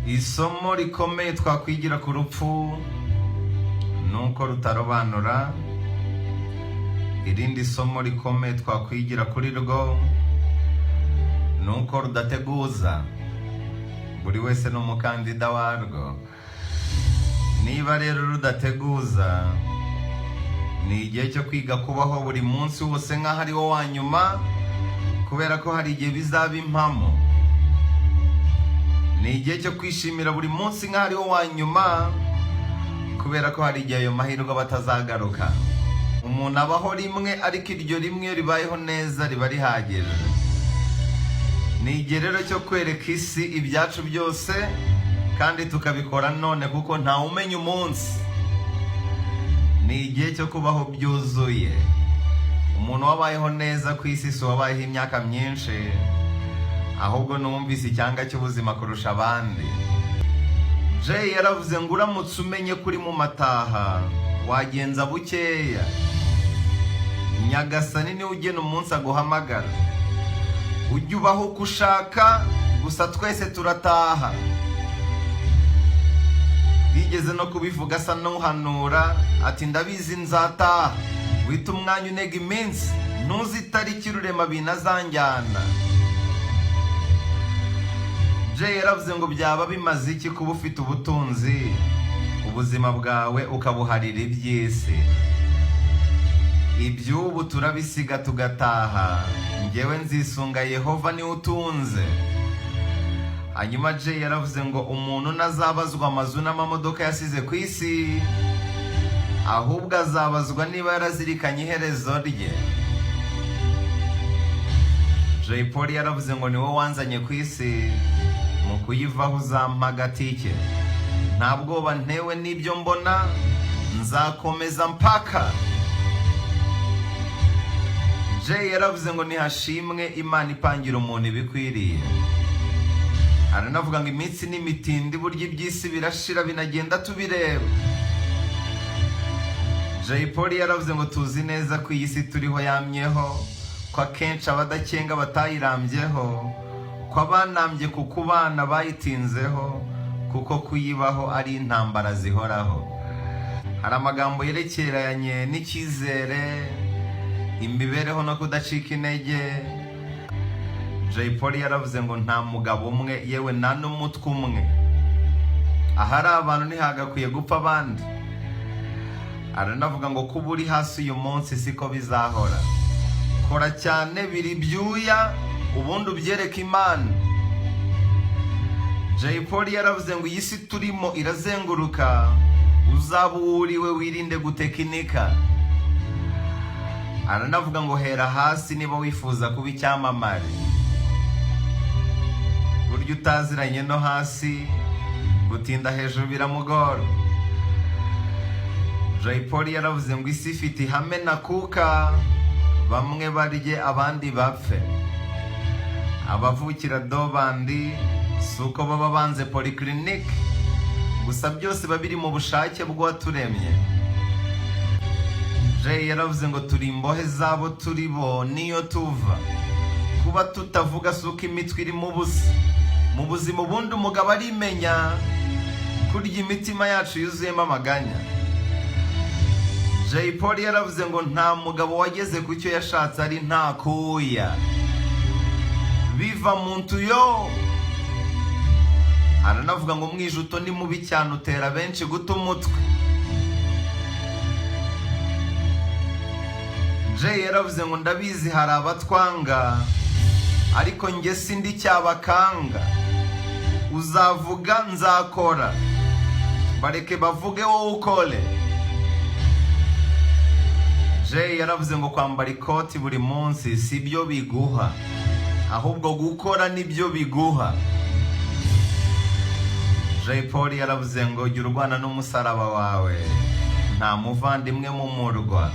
Isomo rikomeye twakwigira ku rupfu ni uko rutarobanura. Irindi somo rikomeye twakwigira kuri rwo ni uko rudateguza. Buri wese ni umukandida warwo. Niba rero rudateguza, ni igihe cyo kwiga kubaho buri munsi wose nk'aho ari wo wa nyuma, kubera ko hari igihe bizaba impamo. Ni igihe cyo kwishimira buri munsi nk'aho ari wo wa nyuma, kubera ko hari igihe ayo mahirwe aba atazagaruka. Umuntu abaho rimwe, ariko iryo rimwe iyo ribayeho neza riba rihagije. Ni igihe rero cyo kwereka isi ibyacu byose, kandi tukabikora none, kuko ntawe umenya umunsi. Ni igihe cyo kubaho byuzuye. Umuntu wabayeho neza ku isi si uwabayeho imyaka myinshi, ahubwo n'uwumvise icyanga cy'ubuzima kurusha abandi. Jay yaravuze ngo uramutse umenye ko uri mu mataha, wagenza bukeya. Nyagasani niwe ugena umunsi aguhamagara. Ujye ubaho uko ushaka, gusa twese turataha. Yigeze no kubivuga asa n'uhanura, ati: "Ndabizi nzataha." Wita umwanya unega iminsi, ntuzi itariki Rurema binazanjyana. Jay yaravuze ngo byaba bimaze iki kuba ufite ubutunzi, ubuzima bwawe ukabuharira iby'isi? Iby'ubu turabisiga tugataha. Ngewe nzisunga Yehova, niwe utunze. Hanyuma Jay yaravuze ngo umuntu ntazabazwa amazu n'amamodoka yasize ku isi, ahubwo azabazwa niba yarazirikanye iherezo rye. Jay Polly yaravuze ngo niwe wanzanye ku isi, mu kuyivaho uzampa agatike. Nta bwoba ntewe n'ibyo mbona, nzakomeza mpaka. Jay yaravuze ngo nihashimwe Imana ipangira umuntu ibikwiriye. Aranavuga ngo iminsi n'imitindi, burya iby'isi birashira, binagenda tubireba. Jay Polly yaravuze ngo tuzi neza ko iyi si turiho yamyeho, ko akenshi abadakenga batayirambyeho, ko abanambye ku kubana bayitinzeho, kuko kuyibaho ari intambara zihoraho. Hari amagambo yerekeranye n'icyizere, imibereho no kudacika intege. Jay Polly yaravuze ngo nta mugabo umwe, yewe nta n'umutwe umwe. Ahari abantu ntihagakwiye gupfa abandi. Aranavuga ngo kuba uri hasi uyu munsi siko bizahora. Kora cyane, biri ibyuya, ubundi ubyereke Imana. Jay Polly yaravuze ngo iyi si turimo irazenguruka, uzaba uwo uriwe wirinde gutekinika. Aranavuga ngo hera hasi niba wifuza kuba icyamamare. Burya utaziranye no hasi, gutinda hejuru biramugora. Jay Polly yaravuze ngo isi ifite ihame nakuka: bamwe barye, abandi bapfe. Abavukira dobandi si uko baba banze polyclinique, gusa byose biba biri mu bushake bw'uwaturemye. Jay yaravuze ngo turi imbohe z'abo turi bo niyo tuva. Kuba tutavuga si uko imitwe irimo ubusa. Mu buzima ubundi umugabo arimenya. Kurya imitima yacu yuzuyemo amaganya. Jay Polly yaravuze ngo nta mugabo wageze ku cyo yashatse ari nta kuya biva mu ntuyo. Aranavuga ngo umwijuto ni mubi cyane, utera benshi guta umutwe. Jay yaravuze ngo ndabizi hari abatwanga, ariko njye sindi cyabakanga. Uzavuga nzakora, bareke bavuge, wowe ukore. Jay yaravuze ngo kwambara ikoti buri munsi si byo biguha, ahubwo gukora nibyo biguha. Jay Polly yaravuze ngo jya urwana n'umusaraba wawe, nta muvandimwe mu murwa.